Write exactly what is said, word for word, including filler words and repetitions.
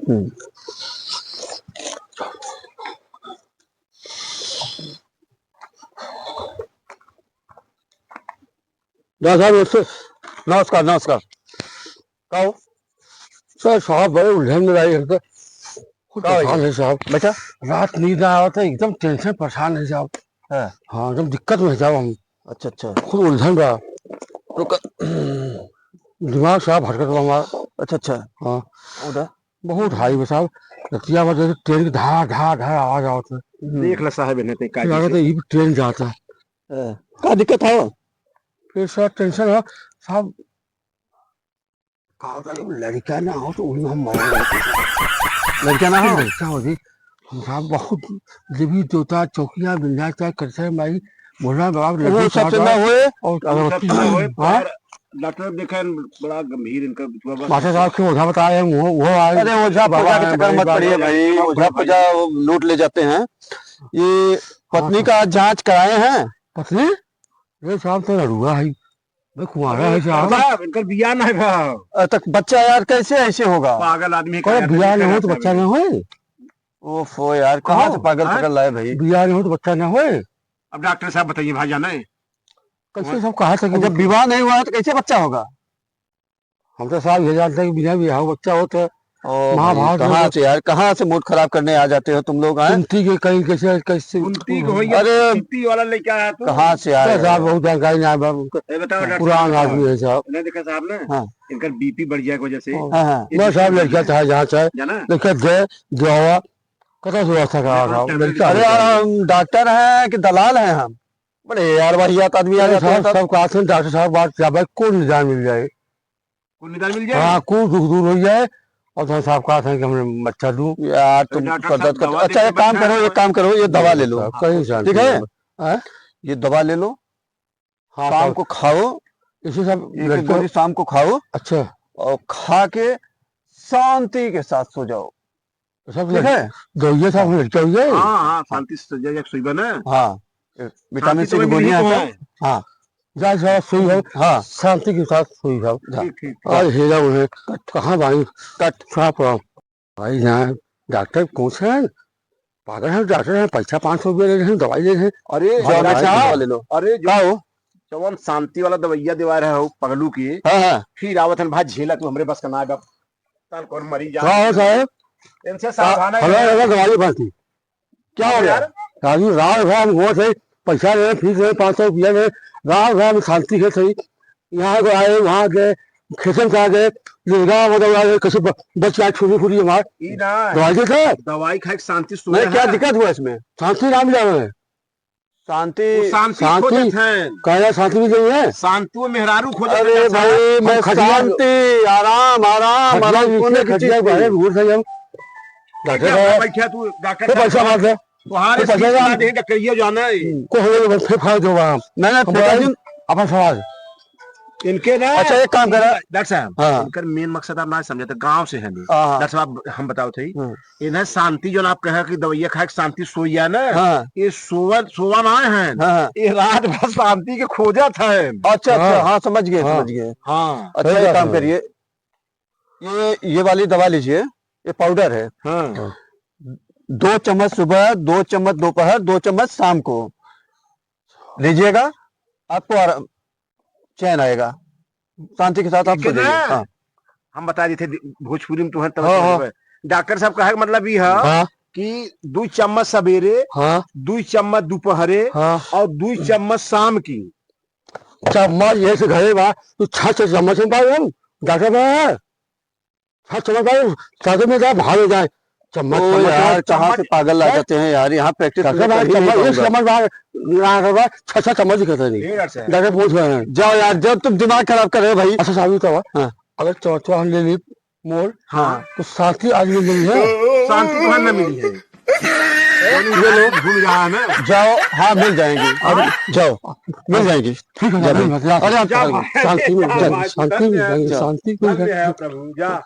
हम्म। डॉक्टर साहब, नमस्ते। नमस्कार, नमस्कार। का हो? सर, साहब बड़े उलझन में रहे हैं, सर। खुद का हो परेशान गया? है साहब। बेटा? रात नींद ना आवत है, एकदम टेंशन, परेशान है साहब। हाँ। हाँ, एकदम दिक्कत में है साहब हम। अच्छा, अच्छा। खुद उलझन बा। रुका। दिमाग साहब भटकत बा हमार। अच्छा, अच्छा। हाँ। उधर? बहुत हाई बा साहब। रतिया में जैसे ट्रेन की धा, धा, धा आवाज आवत है। हम्म। देख ला साहब, इन्हें तई का लागत चीज है, है। ये भी ट्रेन जाता है। हाँ। का दिक्कत है? फिर साहब टेंशन है साहब। का होता है, लड़का ना हो तो उन्हें हम मारेंगे। लड़का ना हो? लड़का हो जी। हम साहब बहुत देवी देवता, चौकिया, विंध्याचल, करसर माई, भोला बाबा, वो लड्डू सब से चाट ना होए। और वो सब से ना होए, हाँ? पर डॉक्टर देखा है, बड़ा गंभीर इनका, थोड़ा बड़ा मास्टर साहब के ओझा बताए हैं, वो, वो आए। अरे, ओझा बाबा पूजा के हैं, चक्कर भाई, मत बाबा पड़िए हैं। भाई, ओझा पूजा वो लूट ले जाते हैं। ये पत्नी हाँ, का जांच कराए हैं? पत्नी? अरे साहब, तो लड़ुआ है, मैं कुंवारा है अरे साहब। साहब, इनकर बियाह ना है बा। अ, तक बच्चा यार कैसे ऐसे होगा? पागल आदमी है, कोई का बियाह करते नहीं हो तो रहता है बच्चा भाई। ना होए। ओफो यार, कहाँ से कहो, पागल हाँ? पकड़ लाए भाई? बियाह नहीं हो तो बच्चा ना होए। अब डॉक्टर साहब बताइए भाई, जाना है? कैसे वहाँ सब कहा था कि जब विवाह नहीं हुआ है तो कैसे बच्चा होगा? हम तो साहब ये जानते हैं कि बिना बियाह बच्चा हो तो ओ भाई, महाभारत में कहाँ से यार, कहाँ से मूड खराब करने आ जाते हो तुम लोग, हैं? कुंती के कहीं कैसे, कैसे कुंती के होइया, अरे, कुंती वाला लेके आया तू। कहाँ से आए तो साहब हो? बहुत जानकारी ना है बाबू, ए, बताओ डॉक्टर पुरान साहब, आदमी है साहब। नहीं देखा साहब ने? हाँ। इनकर बीपी बढ़ जाए की वजह से। हाँ, हाँ। ये बस साहब, लड़का चाहे जहाँ चाहे, जाना? लड़का दे, दुआवा, कतौ से व्यवस्था करा साहब, लड़का अरे हो यार, जाए। हम डॉक्टर हैं कि दलाल हैं हम? बड़े यार वाहियात आदमी आ अरे जाते हैं साहब, सब। सब कहा थे डॉक्टर साहब, बात क्या भाई, कौन निदान मिल जाए? कुल निदान मिल जाए? हाँ, कुल दुख दूर हो जाए। और तो साहब कहा था कि हमने बच्चा दूँ। यार, तो तुम डॉक्टर साहब, दवा अच्छा, देके एक काम बैठा करो, है। एक काम करो, ये दवा ले लो। साहब, कहीं से ठीक है? नहीं। हाँ? ये दवा ले लो, हाँ, शाम तो को खाओ, इसे सब एक एक लड़के गोली शाम को खाओ। अच्छा। और खा के शांति के साथ सो जाओ। सब ठीक लड़-, है? दवाइया साहब, हाँ। लड़का हो जाए। हाँ, हाँ, शांति से सो जाए, एक सुई बना। हाँ, विटामिन शांति सी की तुम्हें मिली गोलियां तो हैं। है। हाँ। जा, जा, सोई जाओ। हाँ। शांति के साथ सोई जाओ। जा। ठीक, ठीक, ठीक। आज हेरा उन्हें कहाँ बाई? कट। साफ रहो। भाई यहाँ डॉक्टर कौन से हैं? पागल है डॉक्टर है, पैसा पाँच सौ रुपया ले रहे हैं, दवाई दे रहे हैं। अरे, भाई, डॉक्टर भाई, साहब, दवा ले लो। अरे, जो का हो? जवन शांति वाला दवाइया देवा रहे हो पगलू की, हाँ, हाँ। फिर आवत हन, भाई, झेला तू, हमरे बस का ना है, बाप। कल कौन मरी जा। का हो साहब? इनसे सावधान है। हमें लगा दवाई भर्ती। क्या हो गया? यार। राजू, रात भर हम हुआ थे, पैसा रहे, फीस रहे, पाँच सौ रुपया रहे, रात भर हम शांति से थे। यहाँ को आए, वहाँ गए, खेतन से आ गए, ये गाँव में दौड़ा गए, कैसे ब-, बच गया, छुरी फुरी हमार। ई ना। दवाई देते हैं? दवाई खाए के शांति सोया नहीं, क्या है? दिक्कत हुआ इसमें? शांति ना मिला हमें। शांति, वो शांति शांति, खोजत हैं। काया शांति भी नहीं है। शांति वो मेहरारू खोजत हैं, अरे चाचा। भाई, हम मैं खटिया शांति, आराम, आराम, खटिया आराम, नीचे, सोने की खटिया चीज बाहर थी। घूर से हम। बैठा, बैठा तू, डॉक्टर तो साहब। पैसा मार दे। तुम्हारे तो पैसा सीट मार ना दे। दे, डकैया जाना है। को हो गया, फेंक फाड़ दो वहाँ। नहीं, नहीं, हम फेंका बोला, जी। अपन सवाल। इनके ना, अच्छा, एक काम करा। डॉक्टर साहब, हाँ। इनकर मेन मकसद आप ना समझे, तो गाँव से हैं नहीं। हाँ, हाँ। डॉक्टर साहब, हम बताओ थे, हाँ। इन्हें शांति, जो आप कहे कि दवाइया खाए के शांति सोइया ना, हाँ। ये सोवन, सोवन आए हैं। हाँ, हाँ। ये रात भर शांति के खोजत हैं। अच्छा, अच्छा, हाँ। हाँ, समझ गए, हाँ। समझ गए। हाँ। अच्छा, सही एक बात काम है। करिए, ये, ये वाली दवा लीजिए, ये पाउडर है। हाँ। दो चम्मच सुबह, दो चम्मच दोपहर, दो चम्मच शाम को लीजिएगा, आपको आराम, चैन आएगा, शांति के साथ आप ठीक सो है जाइए। ना? हाँ। हम बता रहे थे, भोजपुरी में तो है, तब हाँ, समझ हाँ। में। डॉक्टर साहब कहे के मतलब ई है हाँ। कि दुई चम्मच सवेरे, हाँ। दुई चम्मच दोपहरे हाँ। और दुई चम्मच शाम की। चम्मच ये से घरे बा, तू छह, छह चम्मच में पाई हम, डॉक्टर बा। हाँ, चलो भाई, चादर में जाए, बाहर हो जाए। चम्मच, ओ चम्मच, यार, चम्मच, कहाँ से चम्मच। पागल आ हैं? जाते हैं यार, यहाँ practice चाचा में भाई, कभी नहीं चम्मच, एक पाऊंगा। चम्मच बाहर, यहाँ से बाहर, छह, छह चम्मच ही कहते नहीं। ये डॉक्टर साहब। डॉक्टर पूछ रहे हैं। जाओ यार, जब तुम दिमाग खराब कर रहे हो भाई। अच्छा, साहब, ये तो हुआ। हाँ। अगर चौथा हम ले ली मोर, हाँ। तो साथी आज मिल गई है। शांति तुम्हें न मिली है। ये लो। घूम रहा है ना। जाओ, हाँ, मिल जाएंगी। अब हाँ? जाओ, मिल जाएंगी। ठीक है, जाओ। मिल जाएंगी। अरे, आप जा जाओ। भाई। शांति मिल जा-, जाएगी, शांति मिल जाएगी, धन्य है प्रभु, जा।